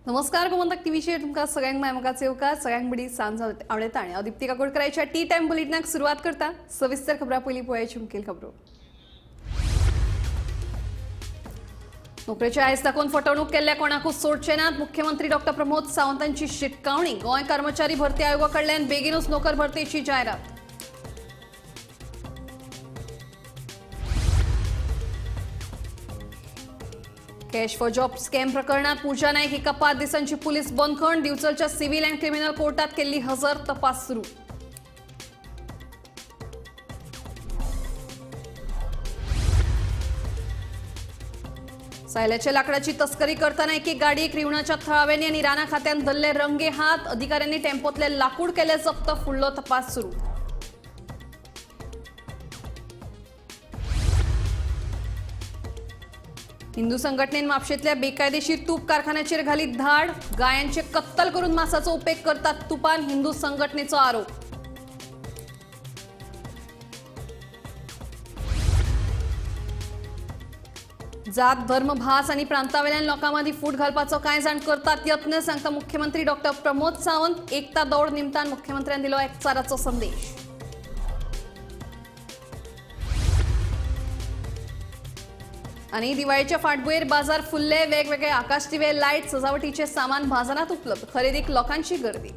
नमस्कार गोमंतक टीव्हीचेर तुमकां सगळ्यांक माय मोगाचो येवकार. सगळ्यांक बरी सांज आवडता आनी हांव दिप्ती काकोडकराच्या टी टायम बुलेटिनाक सुरवात करता. सविस्तर खबरां पयलीं पळोवयाची मुखेल खबरो. नोकरेचे आयज दाखोवन फटवणूक केल्ल्या कोणाकूच सोडचे नात, मुख्यमंत्री डॉक्टर प्रमोद सावंतांची शिटकावणी. गोंय कर्मचारी भरती आयोगा कडल्यान बेगीनूच नोकर भरतेची जायरात. कॅश फॉर जॉब स्कॅम प्रकरणात पूजा नायक हिका 5 दिसांची पुलीस बंदखण. दिवचलच्या सिव्हिल अँड क्रिमिनल कोर्टात केल्ली हजर, तपास सुरू. सायल्याच्या लाकडाची तस्करी करताना एक गाडयेक रिवणाच्या थळाव्यांनी आनी राना खात्यान धरले रंगे हात. अधिकाऱ्यांनी टेम्पोतले लाकूड केले जप्त, फुडलो तपास सुरू. हिंदू संघटनेन म्हापशेंतल्या बेकायदेशीर तूप कारखान्याचेर घाली धाड. गायांचे कत्तल करून मांसाचो उपेग करतात तुपान, हिंदू संघटनेचो आरोप. जात, धर्म, भास आनी प्रांतावेल्यान लोकां मदीं फूट घालपाचो कांय जाण करतात यत्न, सांगता मुख्यमंत्री डॉक्टर प्रमोद सावंत. एकता दौड निमतान मुख्यमंत्र्यान दिलो एकचाराचो संदेश. आनी दिवाळीच्या फाटभुंयेर बाजार फुल्ले, वेगवेगळे आकाशदिवे, लायट, सजावटीचे सामान बाजारांत उपलब्ध. खरेदीक लोकांची गर्दी.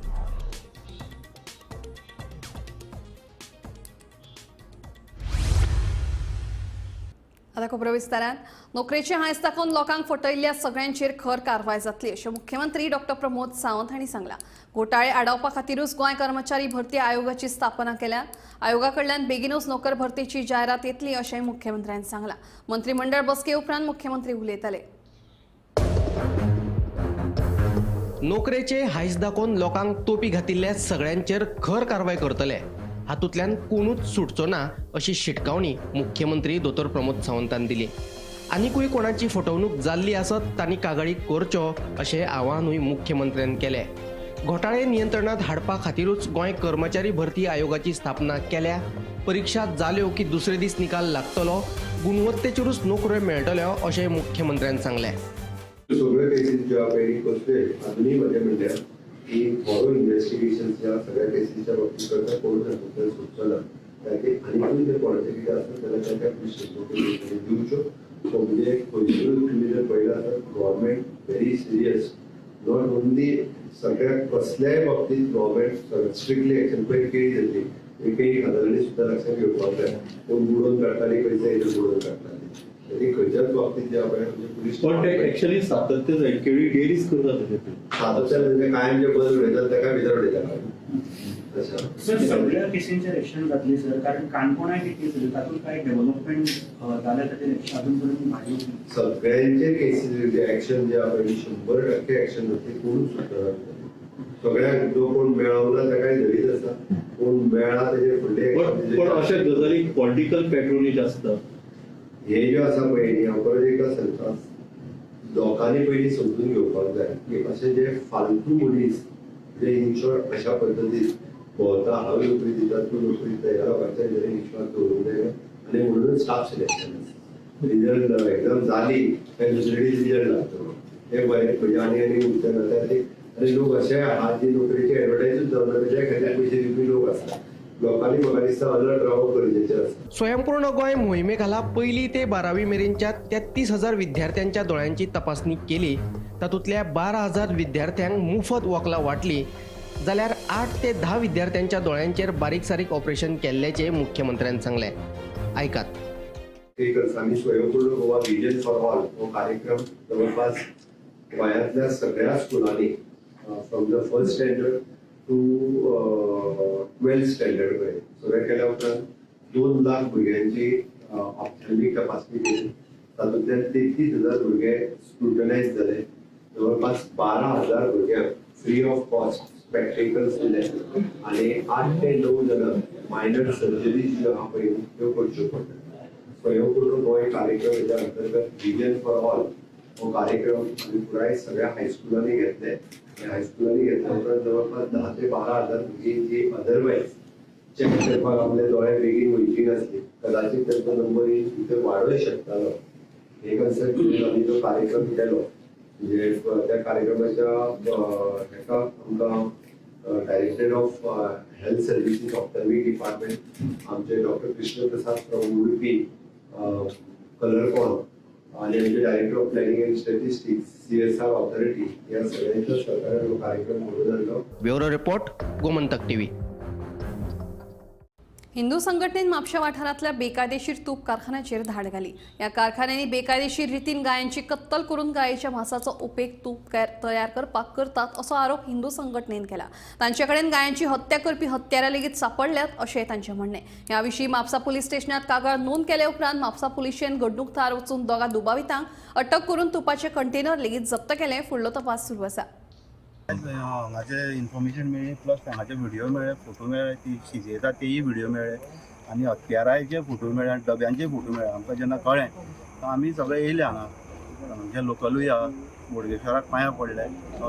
आता खबरो विस्तारान. नोकरेचे हांयस दाखोवन लोकांक फटयल्ल्या सगळ्यांचेर खर कारवाय जातली अशें मुख्यमंत्री डॉक्टर प्रमोद सावंत हांणी सांगलां. घोटाळे आडावपा खातीरूच गोंय कर्मचारी भरती आयोगाची स्थापना केल्या. आयोगा कडल्यान बेगीनूच नोकर भरतीची जायरात येतली अशें मुख्यमंत्र्यान सांगलां. मंत्रीमंडळ बसके उपरांत मुख्यमंत्री उलयताले. नोकरेचे हांयस दाखोवन लोकांक तोपी घातिल्ल्या सगळ्यांचेर खर कारवाय करतले, हातूंतल्यान कोणूच सुटचो ना अशी शिटकावणी मुख्यमंत्री दोतोर प्रमोद सावंतान दिली. आनिकूय कोणाची फटवणूक जाल्ली आसत तांणी कागाळी करच्यो अशें आवाहनूय मुख्यमंत्र्यान केलें. घोटाळे नियंत्रणांत हाडपा खातीरूच गोंय कर्मचारी भरती आयोगाची स्थापना केल्या. परिक्षा जाल्यो की दुसरे दीस निकाल लागतलो, गुणवत्तेचेरूच नोकऱ्यो मेळटल्यो अशें मुख्यमंत्र्यान सांगलें. सगळ्यो केसीस ज्यो अजुनूय म्हजें म्हणल्यार की थोरो इन्व्हेस्टिगेशन ह्या सगळ्या केसीच्या बाबतीत करता, कोण हातूंतल्यान सुटचो ना. त्या आनिकूय ते कोणाचें कितें आसत जाल्यार त्या त्या पुलीस स्टेशनाचेर दिवच्यो. सो म्हणजे खंयसरूच तुमी जर पळयलें आसत, government very serious, not only सगळ्या कसल्याय बाबतीत गव्हर्मेंट स्ट्रिक्टली एक्शन. पळय केळी जातली, केळी खाताली सुद्दां लक्षात घेवपाक जाय, कोण बुडोवन काडटाली पयशे, इथं बुडोवन काडटाली. ती खंयच्याच बाबतीत जे पळय म्हणजे पुलीस पण ते ऍक्च्युअली सातत्य जाय, केळी डेरीच करतात सातत्य, म्हणजे कायम जे बंद उडयतात ताका भितर उडयतात. सर, सगळ्या केसींचेर एक्शन जातली सर, कारण काणकोणाय एक केस जाली तातूंत काय डेव्हलपमेंट जालें ताचेर एक्शन अजून पर्यंत भायर. सगळ्यांचे केसीस एक्शन जे आहा पळय 100% एक्शन जातली, कोणूच सुटना. सगळ्यांक जो कोण मेळना ताकाय धरीत आसा, कोण मेळ्ळा तेजे फुडले. पण अशा गजाली पॉलिटिकल पॅट्रोनेज आसता. हे ज्यो आसा पळय न्ही, हांव परत एकदां सांगता, लोकांनी पयलीं समजून घेवपाक जाय की अशे जे फालतू मनीस जे इन शॉर्ट अशा पद्दतीन भोंवता, हांव नोकरी दिता, तूं नोकरी दिता, ह्या लोकांच्या भितर विश्वास दवरूंक जायना. आनी म्हणूनच स्टाफ सिलेक्शन रिजल्ट एकदम जाली काय दुसरे दीस रिजल्ट लागतलो, हे बरें खंय आनी आनी उरचें ना. त्या खातीर आनी लोक अशे आहा जी नोकरेची एडवर्टायजूच जावना तेज्या खातीर पयशे दिवपी लोक आसा. लोकांनी म्हाका दिसता अलर्ट रावप गरजेचें आसा. स्वयंपूर्ण गोंय मोहिमे खाला पयली ते 12वी मेरेनच्या 33,000 विद्यार्थ्यांच्या दोळ्यांची तपासणी केली. तातूंतल्या 12,000 विद्यार्थ्यांक मुफत वखलां वांटली, जाल्यार 8 ते 10 विद्यार्थ्यांच्या दोळ्यांचेर बारीक सारीक ऑपरेशन केल्ल्याचें मुख्यमंत्र्यान सांगलें. आयकात. आमी स्वयंपूर्ण गोवा विजन फॉर ऑल हो कार्यक्रम जवळपास गोंयांतल्या सगळ्या स्कुलांनी from the first standard to 12th standard मेरेन सगळें केल्या उपरांत 2 लाख भुरग्यांची ऑप्थॅल्मीक तपासणी केली. तातूंतल्यान 33,000 भुरगे स्क्रुटनायज जाले. जवळपास 12,000 भुरग्यांक फ्री ऑफ कॉस्ट स्पॅक्टिकल्स दिले आनी 8 ते 9 जाणांक मायनर सर्जरीज ज्यो आहा पळय त्यो करच्यो पडटा. स्वयंपूर्ण गोंय कार्यक्रम हेच्या अंतर्गत विजन फॉर ऑल हो कार्यक्रम आमी पुराय सगळ्या हायस्कुलांनी घेतले. आनी हायस्कुलांनी घेतल्या उपरांत जवळपास 10 ते 12,000 भुरगीं जी अदरवायज चॅक करपाक आपले दोळे बेगीन वयची नासली, कदाचित तांचो नंबर भितर वाडोवंक शकतालो. हे कन्सर्ट घेवन आमी तो कार्यक्रम केलो. म्हणजे त्या कार्यक्रमाच्या हेका आमकां directorate of health services ophthalmic department आमचे डॉक्टर कृष्ण प्रसाद फ्रॉम उडपी कलरकॉन आणि आमचे director of planning and statistics CSR authority ह्या सगळ्यांच्या सहकार्यान हो कार्यक्रम घडोवन हाडलो. Bureau report, Gomantak TV. Hindu संघटनेन म्हापशा वाठारांतल्या बेकायदेशीर तूप कारखान्याचेर धाड घाली. ह्या कारखान्यांनी बेकायदेशीर रितीन गायांची कत्तल करून गायेच्या मांसाचो उपेग तूप तयार करपाक करतात असो आरोप हिंदू संघटनेन केला. तांचे कडेन गायांची हत्या करपी हत्यारा लेगीत सापडल्यात अशें तांचें म्हणणें. ह्या विशीं म्हापसा पुलीस स्टेशनात कागाळ नोंद केले उपरांत म्हापसा पुलिशेन घडणूक थळार वचून दोगा दुबावितांक अटक करून तुपाचे कंटेनर लेगीत जप्त केले. फुडलो तपास सुरू आसा. हांगाचे इन्फॉर्मेशन मेळ्ळी, प्लस हांगाचे व्हिडिओ मेळ्ळे, फोटो मेळ्ळे, ती शिजयता तेय व्हिडिओ मेळ्ळे आनी हत्याराचे फोटो मेळ्ळे आनी डब्यांचे फोटो मेळ्ळे. आमकां जेन्ना कळ्ळें तो आमी सगळे येयले हांगा, जे लोकलूय आहा बोडगेश्वराक पांयां पडले.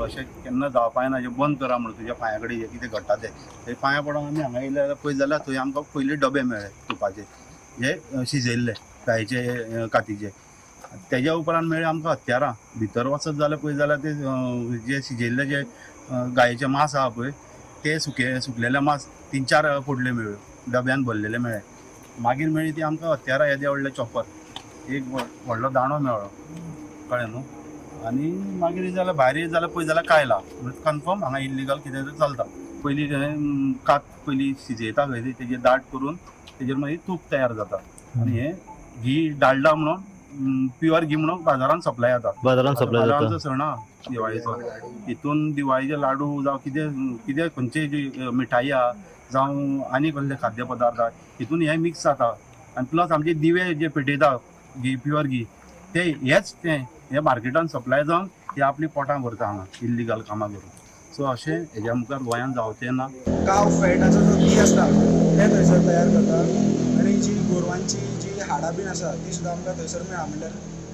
अशें केन्ना जावपा ना, जें बंद करा म्हणून तुज्या पांया कडेन जें कितें घडटा तें थंय पांयां पडोन आमी हांगा येयले जाल्यार पळयत जाल्यार थंय आमकां पयलीं डबे मेळ्ळे तुपाचे, जे शिजयल्ले गायचे कातीचे. तेज्या उपरांत मेळ्ळे आमकां हत्यारां. भितर वचत जाल्यार पळयत जाल्यार ते जे शिजयल्ले जे गायेचे मांस आहा पळय ते सुकलेले मांस 3-4 पोडले मेळ्ळ्यो, डब्यान भरलेले मेळ्ळे. मागीर मेळ्ळी ती आमकां हत्यारां, येदे व्हडले चॉपर, एक व्हडलो दांडो मेळ्ळो, कळ्ळें न्हू. आनी मागीर जाल्यार भायर जाल्यार पळयत जाल्यार कायला म्हणजे कन्फर्म हांगा इल्लिगल कितें तरी चलता. पयलीं कात पयलीं शिजयता खंय तेजेर दाट करून तेजेर मागीर तूप तयार जाता आनी हें घी डालडा म्हणून प्युअर घी म्हणून बाजारान सप्लाय जाता. बाजारान सप्लाय जाता. आमचो सण आहा दिवाळीचो, हितून दिवाळीचे लाडू जावं कितें कितें खंयचे जी मिठाई आहा जावं आनी कसले खाद्य पदार्थ आहा हितून हें मिक्स जाता. आनी प्लस आमचे दिवे जे पेटयता घी प्युअर घी ते हेच ते हे मार्केटान सप्लाय जावन हे आपली पोटां भरता हांगा इल्लिगल कामां करून. सो अशें हेज्या मुखार गोंयांत जावचें ना. काव फॅटाचो जो घी आसता तें थंयसर तयार करता आनी जी गोरवांची जी हाडां बीन आसा ती सुद्दां आमकां थंयसर मेळ्ळा. म्हणल्यार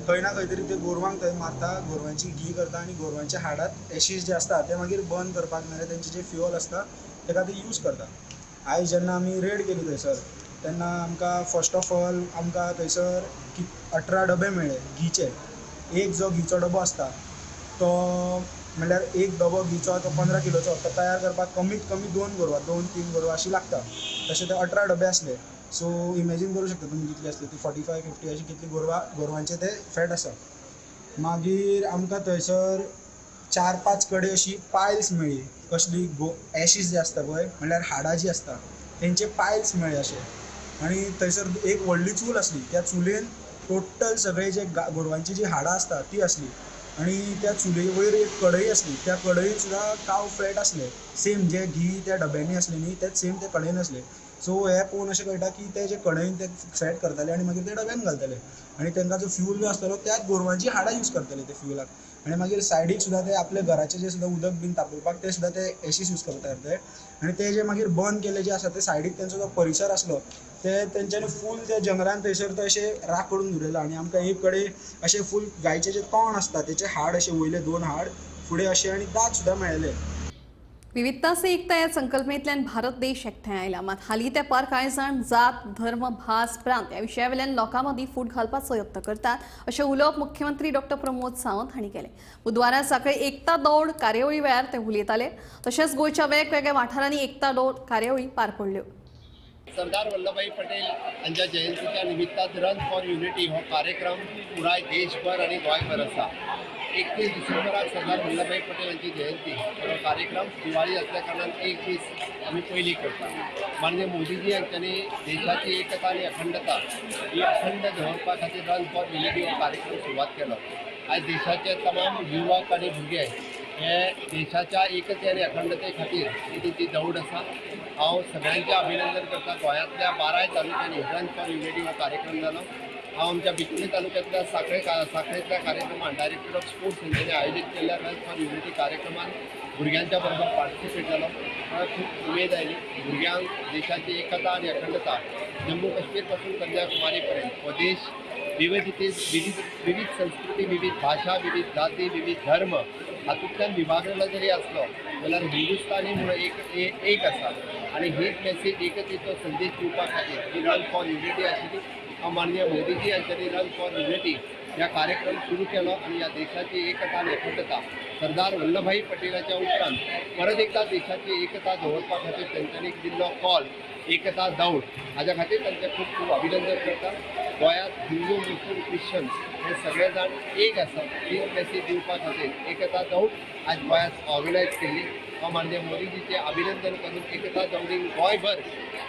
खंय ना खंय तरी ते गोरवांक थंय मारता, गोरवांची घी करता आनी गोरवांच्या हाडात एशीज जे आसता ते मागीर बर्न करपाक नाजाल्यार तेंचे जे फ्युअल आसता तेका ते यूज करता. आयज जेन्ना आमी रेड केली थंयसर तेन्ना आमकां फर्स्ट ऑफ ऑल आमकां थंयसर 18 डबे मेळ्ळे घीचे. एक जो घीचो डबो आसता तो म्हणल्यार एक डबो घीचो तो 15 किलोचो, तो तयार करपाक कमीत कमी 2 गोरवां 2-3 गोरवां अशीं लागता. तशें ते 18 डबे आसले. सो इमेजीन करूं शकता तुमी कितली आसली ती, 45-50 अशी कितली गोरवांचे ते फॅट आसा. मागीर आमकां थंयसर 4-5 कडेन अशी पायल्स मेळ्ळी. कसली एशीज जे आसता पळय म्हणल्यार हाडां जी आसता तेंचे पायल्स मेळ्ळे अशे. आनी थंयसर एक व्हडली चूल आसली, त्या चुलेन टोटल सगळे जे गोरवांची जी हाडां आसता ती आसली आनी त्या चुले वयर एक कढई आसली, त्या कढईन सुद्दां काव फॅट आसले सेम जे घी त्या डब्यांनी आसले न्ही तेच सेम ते कढईन आसले. सो हे पळोवन अशें कळटा की ते जे कढईन ते फॅट करताले आनी मागीर ते डब्यान घालताले आनी तांकां जो फ्यूल जो आसतालो त्याच गोरवांची हाडां यूज करताले ते फ्युलाक. आनी मागीर सायडीक सुद्दां ते आपल्या घराचें जे सुद्दां उदक बीन तापोवपाक ते सुद्दां ते एशीस यूज करताले. आनी ते जे मागीर बर्न केले जे आसा ते सायडीक तेंचो जो परिसर आसलो ते तेंच्यांनी फूल त्या जंगलान थंयसर तो अशें राख करून दवरिल्लो. आनी आमकां एक कडेन अशें फूल गायचें जें तोंड आसता तेचें हाड अशें वयले 2 हाड फुडें अशें आनी दांत सुद्दां मेळ्ळे. विविधता से एकता ह्या संकल्पनेंतल्यान भारत देश एकठांय आयला. मात हालीं तेंपार कांय जाण जात, धर्म, भास, प्रांत ह्या विशया वयल्यान लोकां मदीं फूट घालपाचो यत्न करतात अशें उलोवप मुख्यमंत्री डॉक्टर प्रमोद सावंत हांणी केलें. बुधवारा सकाळी एकता दौड कार्यावळी वेळार ते उलयताले. तशेंच गोंयच्या वेगवेगळ्या वाठारांनी एकता दौड कार्यावळी पार पडल्यो. सरदार वल्लभभाई पटेल हांच्या जयंतीच्या निमित्तान रन फॉर युनिटी हो कार्यक्रम पुराय देशभर आनी गोंयभर आसा. 31 डिसेंबराक सरदार वल्लभभाई पटेल हांची जयंती हो कार्यक्रम दिवाळी असल्या कारणान एक दीस आमी पयलीं करता. माननीय मोदीजी हांच्यांनी देशाची एकता आनी अखंडता ही अखंड दवरपा खातीर रन फॉर युनिटी हो कार्यक्रम सुरवात केलो. आयज देशाचे तमाम युवक आनी भुरगे हे देशाच्या एकते आनी अखंडते खातीर ही तेंची दौड आसा. हांव सगळ्यांचें अभिनंदन करता. गोंयांतल्या 12 तालुक्यांनी रन फॉर युनिटी हो कार्यक्रम जालो. हांव आमच्या बिचोली तालुक्यांतल्या साखळेंतल्या कार्यक्रमान डायरेक्टर ऑफ स्पोर्ट्स हांच्यांनी आयोजीत केल्ल्या रन फॉर युनिटी कार्यक्रमान भुरग्यांच्या बरोबर पार्टिसिपेट जालो. म्हाका खूब उमेद आयली. भुरग्यांक देशाची एकता आनी अखंडता जम्मू काश्मीर पासून कन्याकुमारी पर्यंत हो देश विविध संस्कृती, विविध भाशा, विविध जाती, विविध धर्म हातूंतल्यान विभागलेलो जरी आसलो जाल्यार हिंदुस्तानी म्हणून एक आसा आनी हीच मेसेज एकतेचो संदेश दिवपा खातीर ही रन फॉर युनिटी आशिल्ली. हांव माननीय मोदीजी हांच्यांनी रन फॉर युनिटी ह्या कार्यक्रम सुरू केलो आनी ह्या देशाची एकता आनी अखंडता सरदार वल्लभाई पटेलाच्या उपरांत परत एकदा देशाची एकता दवरपा खातीर तेंच्यांनी दिल्लो कॉल एकता दौड हाज्या खातीर तांचें खूब खूब अभिनंदन करता. गोंयांत हिंदू मुस्लीम क्रिश्चन हे सगळे जाण एक आसा ही मेसेज दिवपा खातीर एकता दौड आज गोंयांत ऑर्गनायज केल्ली. हांव माननीय मोदीजीचें अभिनंदन करून एकता दौडीन गोंयभर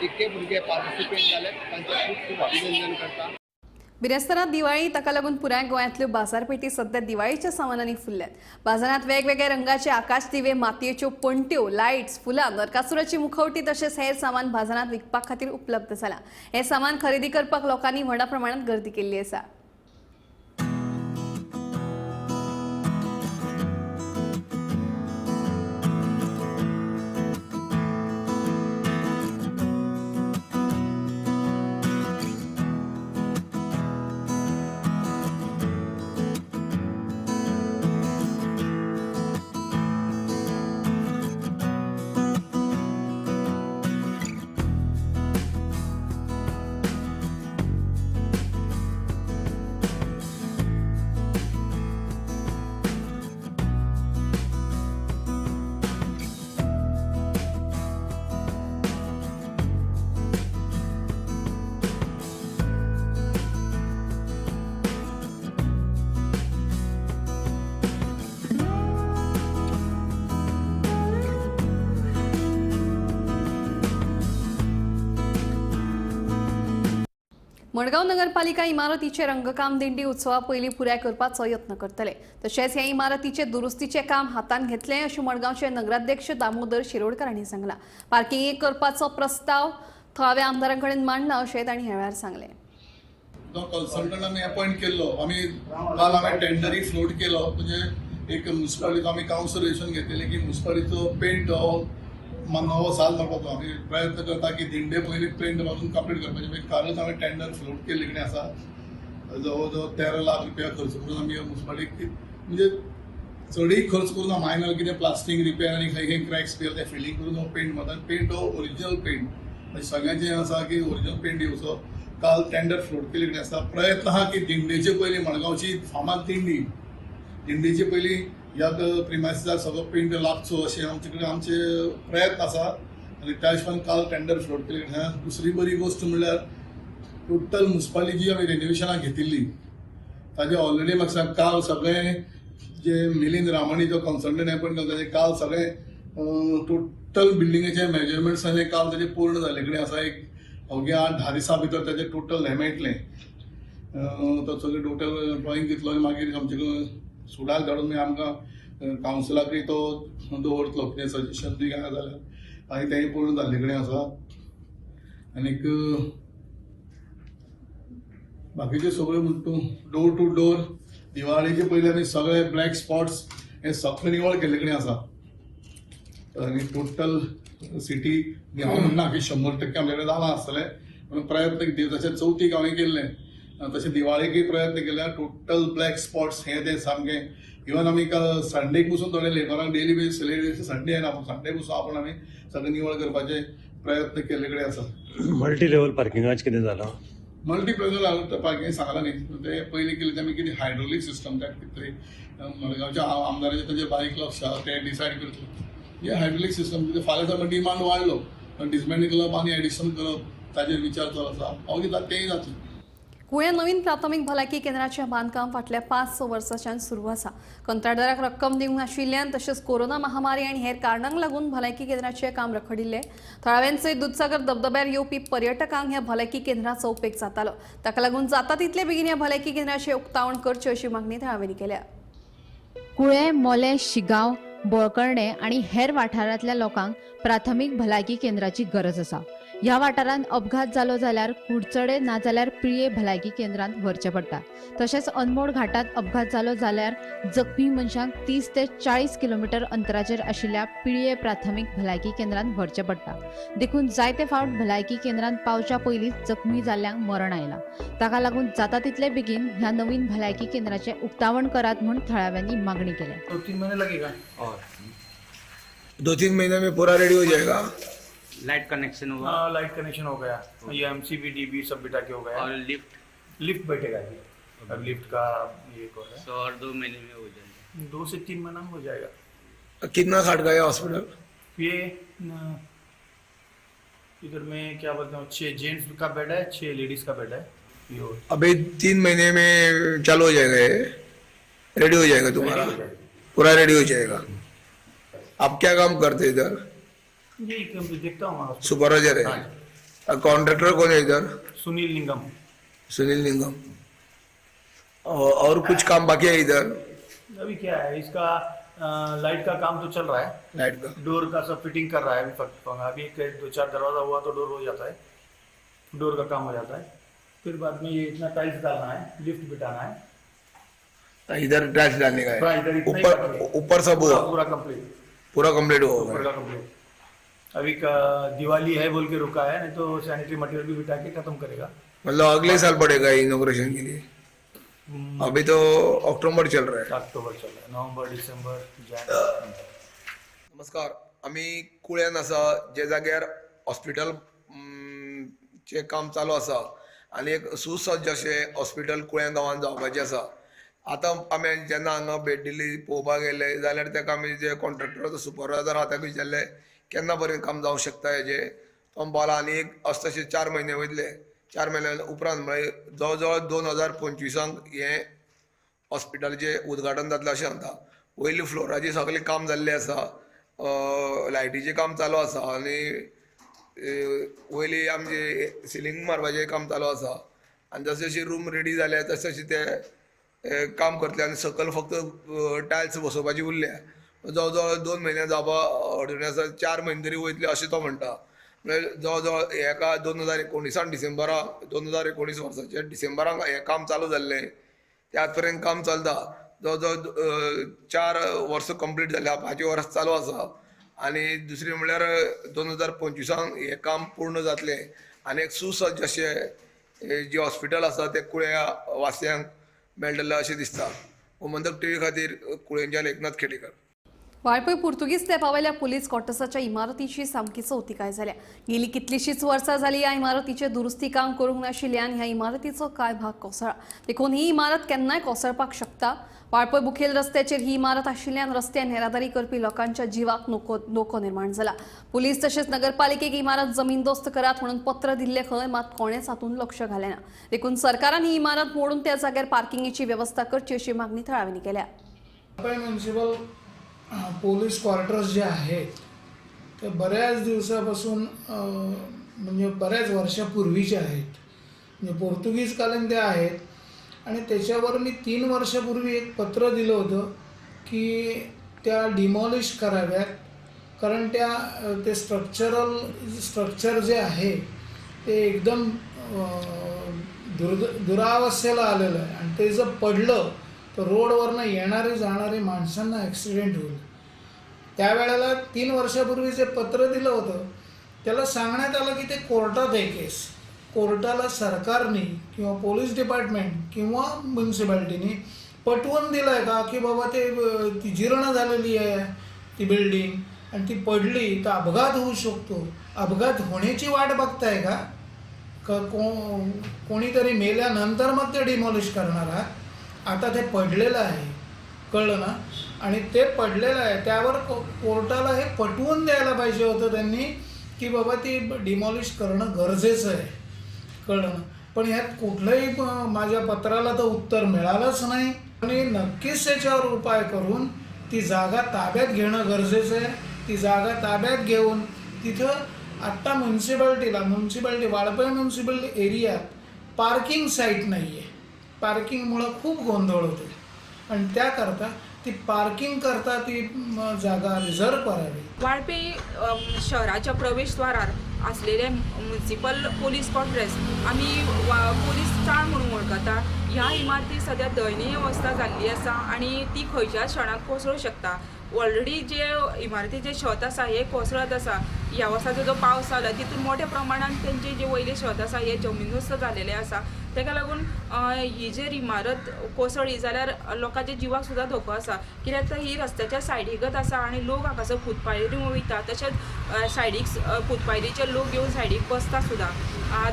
जितके भुरगे पार्टिसिपेट जाले तांचें खूब खूब अभिनंदन करता. बिरेस्तारा दिवाळी, ताका लागून पुराय गोंयांतल्यो बाजारपेठी सध्या दिवाळीच्या सामानांनी फुल्ल्यात. बाजारांत वेगवेगळ्या रंगाचे आकाश दिवे, मातयेच्यो पणट्यो, लायट्स, फुलां, नरकासुराची मुखवटी तशेंच हेर सामान बाजारांत विकपा खातीर उपलब्ध जालां. हें सामान खरेदी करपाक लोकांनी व्हडा प्रमाणांत गर्दी केल्ली आसा. मडगांव नगरपालिका इमारतीचे रंगकाम दिंडी उत्सवा पयलीं पुराय करपाचो यत्न करतले. तशेंच ह्या इमारतीचे दुरुस्तीचें काम हातांत घेतलें अशें मडगांवचे नगराध्यक्ष दामोदर शिरोडकर हांणी सांगलां. पार्किंग करपाचो प्रस्ताव थळाव्या आमदारां कडेन मांडला अशें तांणी ह्या वेळार सांगलें. तो कन्सल्टंट आमी अपॉयंट केल्लो, आमी काल हांवें टेंडरीक फ्लोट केलो. म्हणजे एक मुन्सिपालिटीचो आमी कावन्सिलेशन घेतलेलें की मुन्सिपालिटीचो पेंट हो नवो साल मारपाचो. आमी प्रयत्न करता की दिंडे पयलीं पेंट मारून कंप्लीट करपाचें. मागीर कालूच हांवें टेंडर फ्लोट केल्ले कडेन आसा, जवळ जवळ 13 लाख रुपया खर्च करून आमी मुन्सिपालिटीक, म्हणजे चडय खर्च करून मायनर कितें प्लास्टीक रिपेर आनी खंय खंय क्रॅक्स बी ते फिलींग करून हो पेंट मारता. पेंट हो ओरिजिनल पेंट, म्हणजे सगळ्यांचें आसा की ओरिजिनल पेंट येवचो. काल टेंडर फ्लोट केल्ले कडेन आसा. प्रयत्न आहा की दिंडेचे पयलीं मडगांवची फामाद दिंडी, दिंडेचे पयलीं ह्या प्रिमायसिसाक सगळो पेंट लागचो अशें आमचे कडेन आमचे प्रयत्न आसा आनी त्या हिशोबान काल टेंडर फ्लोट केल्ले कडेन आसा. दुसरी बरी गोश्ट म्हणल्यार टोटल मुन्सिपालिटी जी आमी रेनोवेशनाक घेतिल्ली ताजे ऑलरेडी म्हाका सांग काल सगळें जे मिलिंद रामाणी जो कन्सल्टंट अपॉयंट केलो ताजें काल सगळें टोटल बिल्डिंगेचे मेजरमेंट्स आनी काल ताजें पूर्ण जाल्ले कडेन आसा. एक अवघ्या 8-10 दिसां भितर ताजें टोटल हें मेळटलें. तो सगळें टोटल ड्रॉइंग दितलो आनी मागीर आमचे कडेन सुडाक धाडून मागीर आमकां कावन्सिलाकय तो दवरतलो कितें सजेशन बी आसा जाल्यार मागीर तेंय पूर्ण जाल्ले कडेन आसा. आनीक बाकीचे सगळे म्हणटा तूं डोर टू डोर दिवाळेचे पयलीं आमी सगळे ब्लॅक स्पॉट्स हे सगळे निवळ केल्ले कडेन आसा. आनी टोटल सिटी हांव म्हणना की 100% आमचे कडेन जालां आसतलें, पूण प्रयत्न जशें चवथीक हांवें केल्लें तशें दिवाळेकय प्रयत्न केले. टोटल ब्लॅक स्पॉट्स हे ते सामकें इवन आमी संडेक पसून थोडे लेबरांक डेली बेजीस संडे येना पूण संडे पसून आपूण आमी सगळें निवळ करपाचे प्रयत्न केल्ले कडेन आसा. मल्टी लेवल पार्किंगाचें कितें जालां? मल्टी लेवल पार्किंग सांगलां न्ही, ते पयलीं केलें ते आमी कितें हायड्रोलीक सिस्टम त्या कितें तरी मडगांवच्या आमदाराचें ताजेर बारीक लक्ष आसा, ते डिसायड करतले. हे हायड्रोलीक सिस्टम कितें फाल्यां समज डिमांड वाडलो डिसमेंटल करप आनी एडिशन करप ताजेर विचार चालू आसा. अवघी तेंय जातलें. कुळ्या नवीन प्राथमीक भलायकी केंद्राचें बांदकाम फाटल्या 5-6 वर्सांच्यान सुरू आसा. कंत्राटदाराक रक्कम दिवंक नाशिल्ल्यान तशेंच कोरोना महामारी आनी हेर कारणांक लागून भलायकी केंद्राचें काम रखडिल्लें. थळाव्यांचें दुदसागर धबधब्यार येवपी पर्यटकांक ह्या भलायकी केंद्राचो उपेग जातालो. ताका लागून जाता तितले बेगीन ह्या भलायकी केंद्राचें उक्तावण करचें अशी मागणी थळाव्यांनी केल्या. कुळें, मोलें, शिगांव, बोळकर्णे आनी हेर वाठारांतल्या लोकांक प्राथमीक भलायकी केंद्राची गरज आसा. ह्या वाठारांत अपघात जालो जाल्यार कुडचडे नाजाल्यार पिळये भलायकी केंद्रांत व्हरचें पडटा. तशेंच अनमोड घाटात अपघात जालो जाल्यार जखमी मनशांक 30 ते 40 किलोमिटर अंतराचेर आशिल्ल्या पिळये प्राथमीक भलायकी केंद्रांत व्हरचें पडटा. देखून जायते फावट भलायकी केंद्रांत पावच्या पयलींच जखमी जाल्ल्यांक मरण आयलां. ताका लागून जाता तितले बेगीन ह्या नवीन भलायकी केंद्राचें उक्तावण करात म्हूण थळाव्यांनी मागणी केल्या. 2-3 महीने लगेगा और 2-3 महीने में पूरा रेडी हो जाएगा. लाइट कनेक्शन हुआ? हाँ, लाइट कनेक्शन हो गया, ये MCB DB सब बिठा के हो गया. और लिफ्ट? लिफ्ट बैठेगा अभी. अब लिफ्ट का ये कर रहा है। सो और 2 महीने में हो जाएगा, 2 से 3 महीना में हो जाएगा। कितना खाट का है हॉस्पिटल ये? इधर में क्या बोलते हैं, 6 जेंट्स का बेड है, 6 लेडीज का बेड है। ये अभी 3 महीने में चालू हो जाएगा, ये रेडी हो जाएगा तुम्हारा, पूरा रेडी हो जाएगा। आप क्या काम करते हैं इधर? ये देखता हूँ, सुपरवाइजर है। कॉन्ट्रैक्टर कौन है इधर? सुनील निगम। सुनील निगम। और कुछ काम बाकी है इधर? अभी क्या है, इसका लाइट का काम तो चल रहा है, लाइट का डोर का सब फिटिंग कर रहा है अभी। अभी एक 2-4 दरवाजा हुआ तो डोर हो जाता है, डोर का काम हो जाता है। फिर बाद में ये इतना टाइल्स डालना है, लिफ्ट बिठाना है। इधर टाइल्स डालने का है, ऊपर ऊपर सब हुआ, पूरा कंप्लीट, पूरा कंप्लीट हुआ, पूरा कंप्लीट। अभी का दिवाली है बोल के रुका है, नहीं तो सैनिटरी मटेरियल भी बिठा के खत्म करेगा। मतलब अगले साल पड़ेगा इनॉग्रेशन के लिए। अभी तो अक्टूबर चल रहा है, अक्टूबर चल रहा है, नवंबर डिसेंबर जनवरी। नमस्कार, आमी कुळ्यान आसा, जे जाग्यार हॉस्पिटल चे काम चालू आसा आनी एक सुसज्ज अशें हॉस्पिटल कुळ्यां गांवान जावपाचें आसा। आतां आमी जेन्ना हांगा भेट दिली पळोवपाक गेले जाल्यार ताका आमी जे कॉन्ट्रॅक्टराचो सुपरवायजर आहा ताका विचारलें केन्ना पर्यंत काम जावंक शकता हेजें, तो म्हणपाक आनी एक अशें तशें 4 म्हयने वयतले, 4 म्हयन्या उपरांत म्हळ्यार जवळ जवळ 2025 हें हॉस्पिटलाचें उद्घाटन जातलें अशें सांगता। वयली फ्लोराचें सगळें काम जाल्लें आसा, लायटीचें काम चालू आसा आनी वयली आमची सिलींग मारपाचें काम चालू आसा आनी जशें जशें रूम रेडी जाले तशें तशें ते काम करतले आनी सकयल फक्त टायल्स बसोवपाची उरल्या। जवळ जवळ 2 म्हयने जावपा अडचणी आसा, 4 म्हयने तरी वयतले अशें तो म्हणटा। म्हळ्यार जवळ जवळ हेका 2019 डिसेंबराक, 2019 वर्साच्या डिसेंबराक हें काम चालू जाल्लें, त्याच पर्यंत काम चलता। जवळ जवळ 4 वर्सां कंप्लीट जाल्या, 5 वर्स चालू आसा आनी दुसरें म्हणल्यार 2025 हें काम पूर्ण जातलें आनी एक सुसज्ज अशें जें हॉस्पिटल आसा तें कुळ्या वासियांक मेळटलें अशें दिसता। गोमंतक टीव्ही खातीर कुळेंच्यान एकनाथ खेडेकर। वाळपय पुर्तुगीज तेंपावेल्या पुलीस क्वॉर्टर्साच्या इमारतीची सामकी चवतिकाय जाल्या। गेली कितलीशीच वर्सां जाली ह्या इमारतीचें दुरुस्ती काम करूंक नाशिल्ल्यान ह्या इमारतीचो कांय भाग कोसळ्ळा, देखून ही इमारत केन्नाय कोसळपाक शकता। वाळपय मुखेल रस्त्याचेर ही इमारत आशिल्ल्यान रस्त्यान येरादारी करपी लोकांच्या जिवाक धोको निर्माण जाला। पुलीस तशेंच नगरपालिकेक इमारत जमीनदोस्त करात म्हणून पत्र दिल्लें खंय, मात कोणेच हातूंत लक्ष घालें ना। देखून सरकारान ही इमारत मोडून त्या जाग्यार पार्किंगेची वेवस्था करची अशी मागणी थळाव्यांनी केल्या। म्युनिसिपल पोलीस क्वार्टर्स जे आहेत ते बऱ्याच दिवसापासून म्हणजे बऱ्याच वर्षापूर्वीचे आहेत, म्हणजे पोर्तुगीजकालीन ते आहेत। आणि त्याच्यावर मी 3 वर्षापूर्वी एक पत्र दिलं होतं की त्या डिमॉलिश कराव्यात, कारण त्या ते स्ट्रक्चर जे आहे ते एकदम दुरावस्थेला आलेलं आहे आणि ते जर पडलं तर रोडवरनं येणारे जाणारे माणसांना ॲक्सिडेंट होईल। त्यावेळेला 3 वर्षापूर्वी जे पत्र दिलं होतं त्याला सांगण्यात आलं की ते कोर्टात आहे केस, कोर्टाला सरकारने किंवा पोलीस डिपार्टमेंट किंवा म्युनिसिपॅलिटीने पटवून दिलं आहे का की बाबा ते ती जीर्ण झालेली आहे ती बिल्डिंग आणि ती पडली तर अपघात होऊ शकतो, अपघात होण्याची वाट बघताय का कोणीतरी मेल्यानंतर मग ते डिमॉलिश करणार आहात? आता ते पडलेलं आहे, कळलं ना, आणि ते पडलेलं आहे त्यावर कोर्टाला हे पटवून द्यायला पाहिजे होतं त्यांनी की बाबा ती डिमॉलिश करणं गरजेचं आहे, कळलं ना। पण ह्यात कुठलंही माझ्या पत्राला तर उत्तर मिळालंच नाही आणि नक्कीच त्याच्यावर उपाय करून ती जागा ताब्यात घेणं गरजेचं आहे। ती जागा ताब्यात घेऊन तिथं आत्ता म्युनिसिपॅलिटी वाळपई म्युनिसिपल एरियात पार्किंग साईट नाही आहे, पार्किंगमुळं खूप गोंधळ होते आणि त्याकरता ती पार्किंग करता ती जागा रिझर्व करावी। वाळपई शहराच्या प्रवेशद्वारार असलेले म्युनिसिपल पोलीस क्वॉर्टर्स आमी पोलीस चाळ म्हणून वळखता। ह्या इमारती सद्या दयनीय अवस्था जाल्ली आसा आनी ती खंयच्याच क्षणाक कोसळूंक शकता। ऑलरेडी जे इमारतीचें छत आसा हें कोसळत आसा। ह्या वर्साचो जो पावस जालो तितून मोठ्या प्रमाणान तेंचे जे वयले शेत आसा हे जमीनदोस्त जालेले आसा. ताका लागून ही जर इमारत कोसळ्ळी जाल्यार लोकांच्या जिवाक सुद्दां धोको आसा, कित्याक तर ही रस्त्याच्या सायडीकच आसा आनी लोक हांगासर फुटपाथीर वयता, तशेंच सायडीक फुटपाथीचेर लोक येवन सायडीक बसता सुद्दां.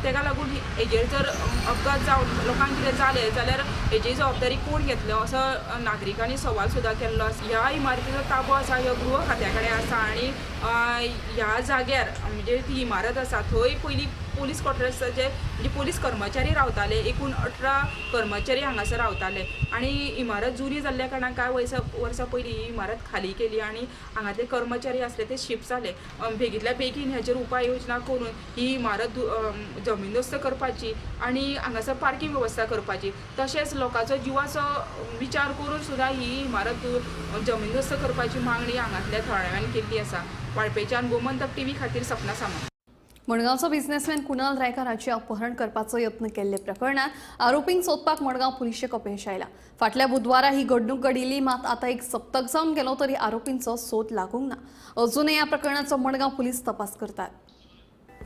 ताका लागून हेजेर जर अपघात जावन लोकांक कितें जालें जाल्यार हेजी जबाबदारी कोण घेतलो असो नागरिकांनी सवाल सुद्दां केल्लो आसा. ह्या इमारतीचो ताबो आसा ह्यो गृह खात्या कडेन आसा आनी ह्या जाग्यार म्हणजे ती इमारत आसा थंय पयलीं पोलीस क्वॉर्टर्साचे म्हणजे पोलीस कर्मचारी रावताले, एकूण 18 कर्मचारी हांगासर रावताले आनी इमारत जुनी जाल्ल्या कारणान कांय वर्सां पयलीं ही इमारत खाली केली आनी हांगातले कर्मचारी आसले ते शिफ्ट जाले. बेगींतल्या बेगीन हेचेर उपाय योजना करून ही इमारत जमीनदोस्त करपाची आनी हांगासर पार्किंग वेवस्था करपाची, तशेंच लोकांचो जिवाचो विचार करून सुद्दां ही इमारत जमीनदोस्त करपाची मागणी हांगातल्या थळाव्यांनी केल्ली आसा. वाळपेच्यान गोमंतक टीव्ही खातीर सपना सामंत. मडगांवचो बिझनेसमॅन कुणाल रायकर हाचे अपहरण करपाचो यत्न केल्ले प्रकरणात आरोपींक सोदपाक मडगांव पुलिशेक अपयश आयला. फाटल्या बुधवारा ही घडणूक घडिल्ली, मात आतां एक सप्तक जावन गेलो तरी आरोपींचो सोद लागूंक ना. अजूनय ह्या प्रकरणाचो मडगांव पुलीस तपास करतात.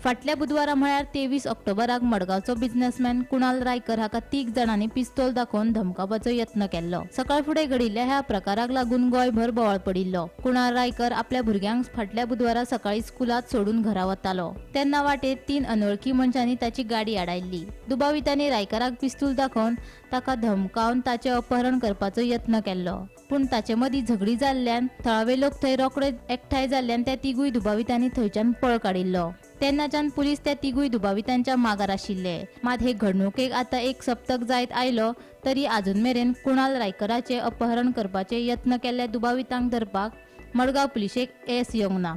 फाटल्या बुधवारा म्हळ्यार 23 ऑक्टोबराक मडगांवचो बिझनेसमॅन कुणाल रायकर हाका 3 जाणांनी पिस्तोल दाखोवन धमकावपाचो यत्न केल्लो. सकाळ फुडें घडिल्ल्या ह्या प्रकाराक लागून गोंयभर बोवाळ पडिल्लो. कुणाल रायकर आपल्या भुरग्यांक फाटल्या बुधवारा सकाळी स्कुलांत सोडून घरा वतालो तेन्ना वाटेर 3 अनवळखी मनशांनी ताची गाडी आडायल्ली. दुबावितांनी रायकराक पिस्तूल दाखोवन ताका धमकावन ताचें अपहरण करपाचो यत्न केल्लो, पूण ताचे मदीं झगडी जाल्ल्यान थळावे लोक थंय रोखडे एकठांय जाल्ल्यान त्या तिगूय दुबावितांनी थंयच्यान पळ काडिल्लो. तेन्नाच्यान पुलीस त्या तिगूय दुबावितांच्या मागार आशिल्ले. मात हे घडणुकेक आतां एक सप्तक जायत आयलो तरी आजून मेरेन कुणाल रायकराचे अपहरण करपाचे यत्न केल्ल्या दुबावितांक धरपाक मडगांव पुलिशेक येस येवंक ना.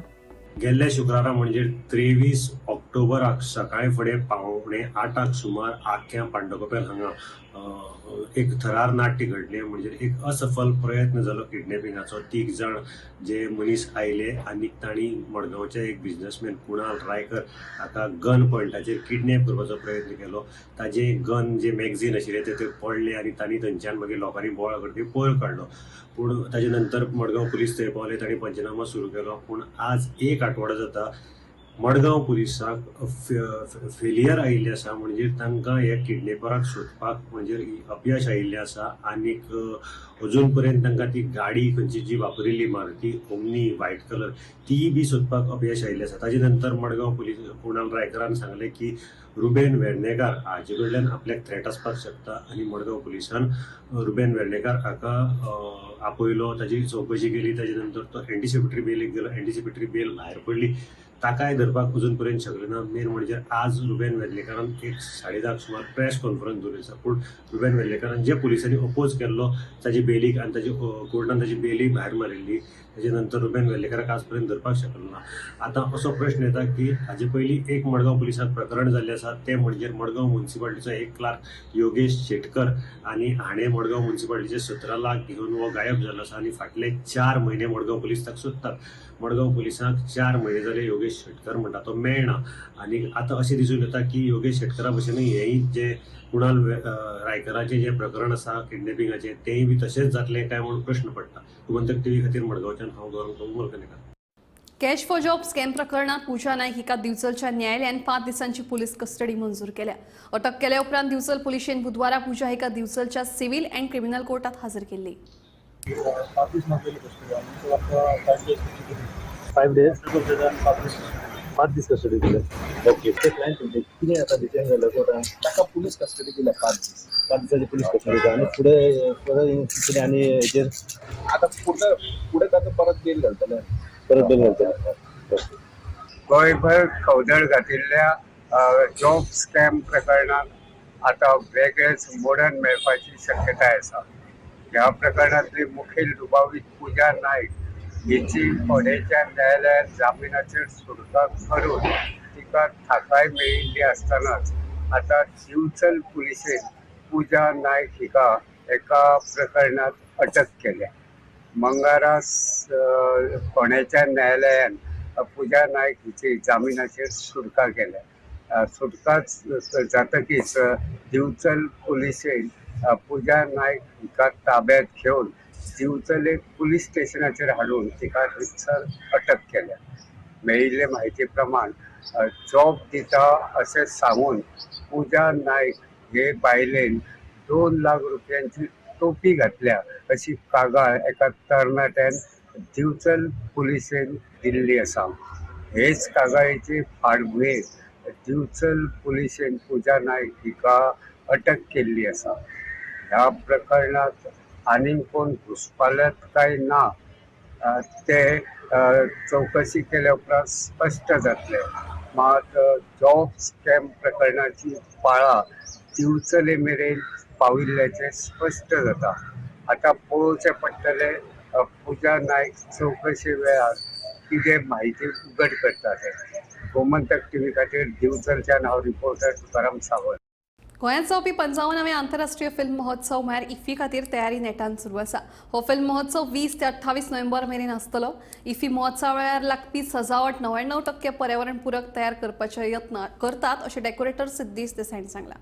गेल्ल्या शुक्रारा म्हणजे 23 ऑक्टोबराक सकाळी फुडें 7:45 सुमार आख्या पांडवकपेल हांगा एक थरार नाट्य घडलें. म्हणजे एक असफल प्रयत्न जालो किडनॅपिंगाचो. 3 जाण जे मनीस आयले आनी तांणी मडगांवचे एक बिझनेसमॅन कुणाल रायकर हाका गन पॉयंटाचेर किडनॅप करपाचो प्रयत्न केलो. ताजे गन जे मॅगझीन आशिल्ले ते पडले आनी तांणी थंयच्यान मागीर लोकांनी बोवाळ करतकीर पळ काडलो. पूण ताजे नंतर मडगांव पुलीस थंय पावले, तांणी पंचनामा सुरू केलो. पूण आज एक आठवडो जाता मडगांव पुलिसाक फेलियर आयिल्लें आसा. म्हणजे तांकां ह्या किडनॅपराक सोदपाक म्हणजे अपयश आयिल्लें आसा आनीक अजून पर्यंत तांकां ती गाडी खंयची जी वापरिल्ली मारुती ओमनी व्हायट कलर तीय बी सोदपाक अपयश आयिल्लें आसा. ताजे नंतर मडगांव पुलीस कुणाल रायकरान सांगलें की रुबेन वेर्णेकार हाजे कडल्यान आपल्याक थ्रेट आसपाक शकता आनी मडगांव पुलिसान रुबेन वेर्णेकार हाका आपयलो, ताजी चवकशी केली. ताजे नंतर तो एंटिसिपेटरी बेलीक गेलो, एंटिसिपेटरी बेल भायर पडली, ताकाय धरपाक अजून पर्यंत शकले ना. मेन म्हणजे आज रुबेन वेर्लेकारान एक 10:30 सुमार प्रेस कॉन्फरन्स दवरिल्ली आसा. पूण रुबेन वेर्लेकारान जे पुलिसांनी अपोज केल्लो ताजी बेलीक आनी ताजी कोर्टान ताजी बेली भायर मारिल्ली, ताजे नंतर रुबेन वेर्लेकाराक आज पर्यंत धरपाक शकलो ना. आतां असो प्रश्न येता की हाजे पयलीं एक मडगांव पुलिसांत प्रकरण जाल्लें आसा, तें म्हणजे मडगांव म्युनिसिपालिटीचो एक क्लार्क योगेश शेटकर आनी हाणें मडगांव म्युनिसिपालिटीचे 17 लाख घेवन हो गायब जाल्लो आसा आनी फाटले 4 म्हयने मडगांव पुलीस ताका सोदतात. मडगांव पुलिसांक 4 म्हयने जाले योगेश शेटकर म्हणटा तो मेळना आनी आतां अशें दिसून येता की योगेश शेटकरा भशेन हेंय जे कुणाल रायकराचें जें प्रकरण आसा किडनॅपिंगाचें तेंय बी तशेंच जातलें काय म्हणून प्रश्न पडटा. गोमंतक टीव्ही खातीर मडगांवच्यान हांव Gaurang Prabhu Malkanekar. Cash for job scam प्रकरणात पूजा नायक हिका दिवचलच्या न्यायालयान 5 दिसांची पुलीस कस्टडी मंजूर केल्या. अटक केल्या उपरांत दिवचल पुलिशेन बुधवारा पूजा हिका दिवचलच्या सिव्हिल अँड क्रिमिनल कोर्टात हजर केल्ली. 5 days 5 दीस कस्टडी दिले. ओके, ते क्लायंट तुमचे कितें आतां डिटेन जालो कोर्टान ताका पुलीस कस्टडी दिल्या 5 दीस, 5 दिसांची पुलीस कस्टडी आनी फुडें परत कितें आनी हेचेर आतां फुडें ताका परत बेल घालतले, परत बेल घालतले. गोंयभर खवदळ घातिल्ल्या जॉब स्कॅम प्रकरणात आतां वेगळेच मोडण मेळपाची शक्यताय आसा. ह्या प्रकरणांतली मुखेल दुबावीत पूजा नायक हिची फोंडेच्या न्यायालयात जामिनाचेर सुटका करून तिका थाकाय मेळिल्ली आसतनाच आतां दिवचल पुलिशेन पूजा नायक हिका एका प्रकरणात अटक केल्या. मंगळारा फोंडेच्या न्यायालयान पूजा नायक हिची जामिनाचेर सुटका केल्या. सुटका जातकीच दिवचल पुलिशेन पूजा नायक हिका ताब्यात घेवन दिवचले पुलीस स्टेशनाचेर हाडून तिका रितसर अटक केल्या. मेळिल्ले म्हायती प्रमाण जॉब दिता अशें सांगून पूजा नायक हे बायलेन 2 लाख रुपयांची टोपी घातल्या अशी कागाळ एका तरणाट्यान दिवचल पुलिसेन दिल्ली आसा. हेच कागाळीचे फाटभुंयेर दिवचल पुलिसेन पूजा नायक हिका अटक केल्ली आसा. ह्या प्रकरणात आनीक कोण घुसपाल्यात काय ना ते चवकशी केल्या उपरांत स्पश्ट जातले. मात जॉब स्कॅम प्रकरणाची पाळां दिवचले मेरेन पाविल्ल्याचें स्पश्ट जाता. आतां पळोवचें पडटलें पूजा नायक चवकशे वेळार कितें म्हायती उगड करता तें. गोमंतक टीव्ही खातीर दिवचलच्यान हांव रिपोर्टर तुकाराम सावंत. गोंयांत जावपी 55व्या आंतरराष्ट्रीय फिल्म महोत्सव म्हळ्यार इफ्फी खातीर तयारी नेटान सुरू आसा. हो फिल्म महोत्सव 20 ते 28 नोव्हेंबर मेरेन आसतलो. इफ्फी महोत्सवा वेळार लागपी सजावट 99% पर्यावरण पूरक तयार करपाचे यत्न करतात अशें डेकोरेटर सिद्धीश देसाय हांणी सांगलां.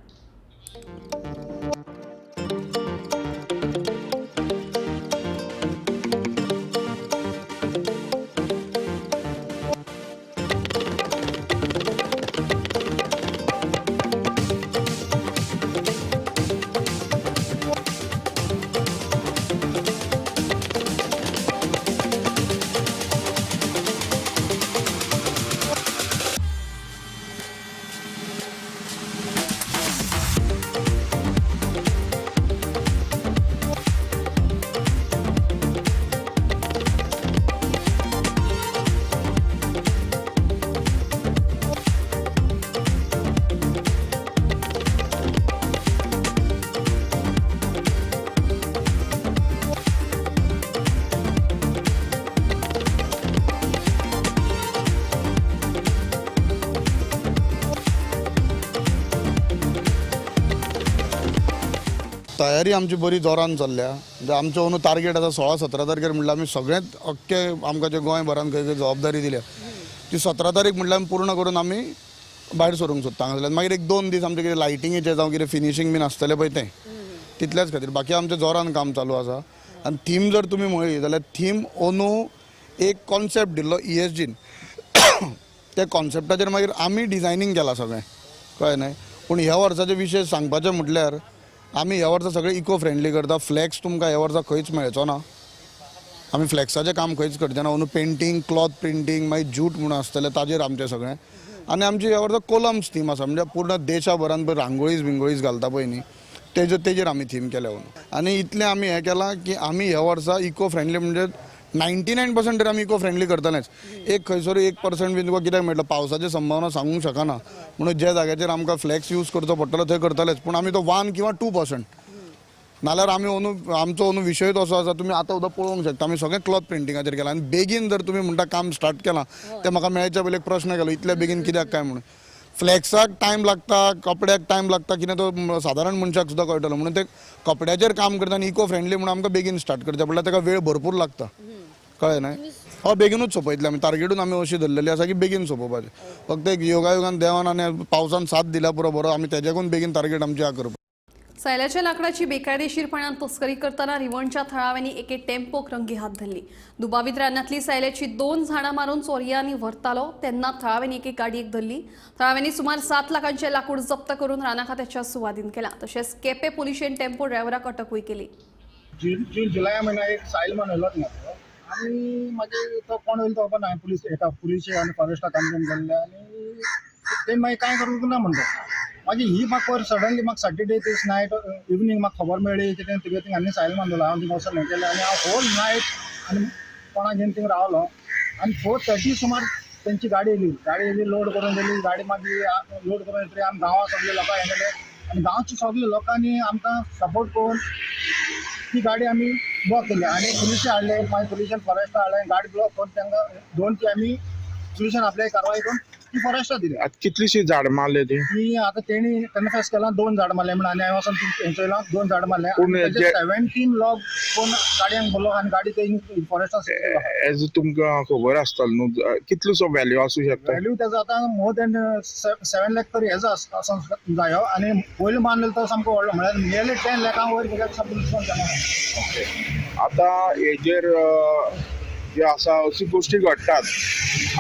तयारी आमची बरी जोरान चल्ल्या. म्हणजे आमचो अंदू टार्गेट आसा 16-17 तारखेर म्हणल्यार आमी सगळेंच अख्खे आमकां जे गोंयभरान खंय खंय जबाबदारी दिल्या ती 17 तारीख म्हणल्यार आमी पूर्ण करून आमी भायर सरूंक सोदता हांगासरल्यान. मागीर 1-2 दीस आमचें कितें लायटिंगेचें जावं कितें फिनिशींग बीन आसतलें पळय तें तितल्याच खातीर. बाकी आमचें जोरान काम चालू आसा. आनी थीम जर तुमी म्हळी जाल्यार थीम अंदू एक कॉन्सेप्ट दिल्लो ESGन. त्या कॉन्सेप्टाचेर मागीर आमी डिजायनींग केलां सगळें, कळ्ळें न्हय. पूण ह्या वर्साचें विशेश सांगपाचें म्हटल्यार आमी ह्या वर्सा सगळें इको फ्रेंडली करता. फ्लॅक्स तुमकां ह्या वर्सा खंयच मेळचो ना. आमी फ्लॅक्साचें काम खंयच करचे ना. अंदू पेंटींग, क्लॉथ प्रिंटींग, मागीर जूट म्हणून आसतलें ताजेर आमचें सगळें. आनी आमची ह्या वर्सा कोलम्स थीम आसा, म्हणजे पूर्ण देशाभरान पळय रांगोळीज बिंगोळीज घालता पळय न्ही तेजेर आमी थीम केल्या अंदू. आनी इतलें आमी हें केलां की आमी ह्या वर्सा इको फ्रेंडली म्हणजे 99% तरी आमी इको फ्रेंडली करतलेच. एक खंयसर 1% बीन तुका कित्याक मेळटलो पावसाची संभावना सांगूंक शकना म्हणून ज्या जाग्याचेर आमकां फ्लॅक्स यूज करचो पडटलो थंय करतलेच. पूण आमी तो 1 किंवा 2% नाल्यार आमी अंदू आमचो अंदू विशयूच असो आसा तुमी आतां सुद्दां पळोवंक शकता आमी सगळें क्लॉथ प्रिंटिंगाचेर केलां. आनी बेगीन जर तुमी म्हणटा काम स्टार्ट केलां तें म्हाका मेळच्या पयलीं एक प्रश्न केलो इतल्या बेगीन कित्याक काय म्हणून. फ्लॅक्साक टायम लागता, कपड्याक टायम लागता, कितें तो सादारण मनशाक सुद्दां कळटलो. म्हणून ते कपड्याचेर काम करता आनी इको फ्रेंडली म्हणून आमकां बेगीन स्टार्ट करचें पडटा, ताका वेळ भरपूर लागता, कळ्ळें न्हय. हय बेगीनूच सोंपयतले आमी, टार्गेटूच आमी अशी धरलेली आसा की बेगीन सोंपोवपाचें. फक्त एक योगायोगान देवान आनी पावसान साथ दिल्या पुरो बरो, आमी तेज्याकून बेगीन टार्गेट आमची करपाक. सायल्याच्या लाकडाची बेकायदेशीरपणान तस्करी करताना रिवणच्या थळाव्यांनी एके टेम्पोक रंगी हात धरली. दुबावीत रानांतली सायल्याची 2 झाडां मारून चोरयांनी व्हरतालो तेन्ना थळाव्यांनी एके गाडयेक धरली. थळाव्यांनी सुमार 7 लाखांचे लाकूड जप्त करून राना खात्याच्या सुवादीन केला. तशेंच केपे पुलिशेन टेम्पो ड्रायव्हराक अटकूय केली. जून जुलय म्हयन्याक एक सायल मनयलोच ना आनी मागीर तो कोण वयलो तो खबर ना. पुलीस एका पुलिशे आनी फॉरेस्टाक कंप्लेन केल्ले आनी ते मागीर कांय करूंक ना म्हणटा. मागीर ही म्हाका खबर सडनली म्हाका सॅटर्डे दीस नायट इवनींग म्हाका खबर मेळ्ळी कितें तुगे थिंग आनी सायल मानलो. हांव थिंग वचोन हें केलें आनी हांव होल नायट आनी कोणाक घेवन थिंग रावलो आनी 4:30 सुमार तेंची गाडी येयली. गाडी येयली लोड करून दिली. गाडी मागीर लोड करून येतरी आमी गांवां सगळे लोकांक हें केलें आनी गांवच्या सगळे लोकांनी आमकां सपोर्ट करून ती गाडी आमी ब्लॉक केली आनी पुलिशे हाडले. मागीर पुलिशेन फॉरेस्ट हाडले, गाडी ब्लॉक करून तांकां 2 ती आमी पुलिशेन आपल्या कारवाय करून ती फॉरेस्टाक दिली. आतां कितलीशीं झाडां मारली ती? ती आतां तेणी कन्फेस केलां 2 झाडां मारले म्हणून आनी हांवें वचोन हेंचो येयलां 2 झाडां मारले. पूण 17 लॉग कोण गाडयांक भरलो आनी गाडी ते फॉरेस्टाक. एज तुमकां खबर आसतलो न्हू कितलोसो व्हॅल्यू आसूं शकता? व्हॅल्यू तेजो आतां मोर दॅन 7 लाख तरी हेजो आसूंक जायो आनी पयलो मारलेलो तो सामको व्हडलो म्हळ्यार नियरली 10 लाखां वयर तेका सामको लुकसाण जालां. ओके, आतां हेजेर जे आसा अशी गोश्टी घडटात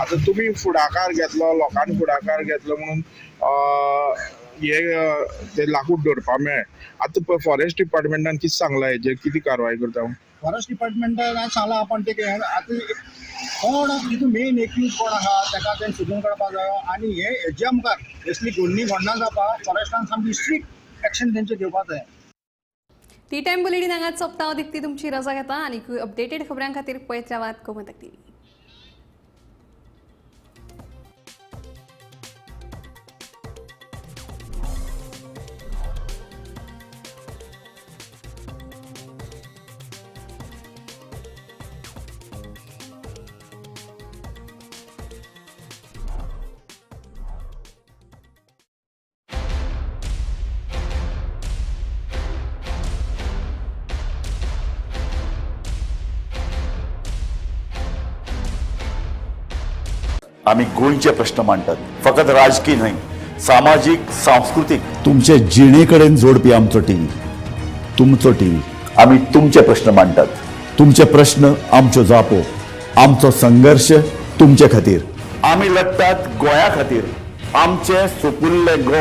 आतां तुमी फुडाकार घेतलो, लोकांनी फुडाकार घेतलो म्हणून हे ते लाकूड दवरपा मेळ्ळें. आतां फॉरेस्ट डिपार्टमेंटान कितें सांगलां हेजेर, कितें कारवाय करता? फॉरेस्ट डिपार्टमेंटान हांवें सांगलां आपण ते आतां कोण तितून मेन एक्यूज कोण आहा ताका तें सोदून काडपाक जायो आनी हे हेज्या मुखार असली घडणी घडना जावपाक फॉरेस्टान सामकी स्ट्रिक्ट एक्शन तेंचे घेवपाक जाय. टी टायम बुलेटीन हांगाच सोंपता. हांव दिप्ती तुमची रजा घेता आनी अपडेटेड खबरां खातीर पळयत रावात गोमंतक टीव्ही. आमी गोंयचे प्रश्न मांडटात, फकत राजकीय न्हय, सामाजीक, सांस्कृतीक, तुमचे जिणे कडेन जोडपी आमचो टीव्ही, तुमचो टीव्ही. आमी तुमचे प्रश्न मांडटात, तुमचे प्रश्न आमच्यो जापो, आमचो संघर्श तुमचे खातीर. आमी लढटात गोंया खातीर, आमचे सुपुल्ले गोंय.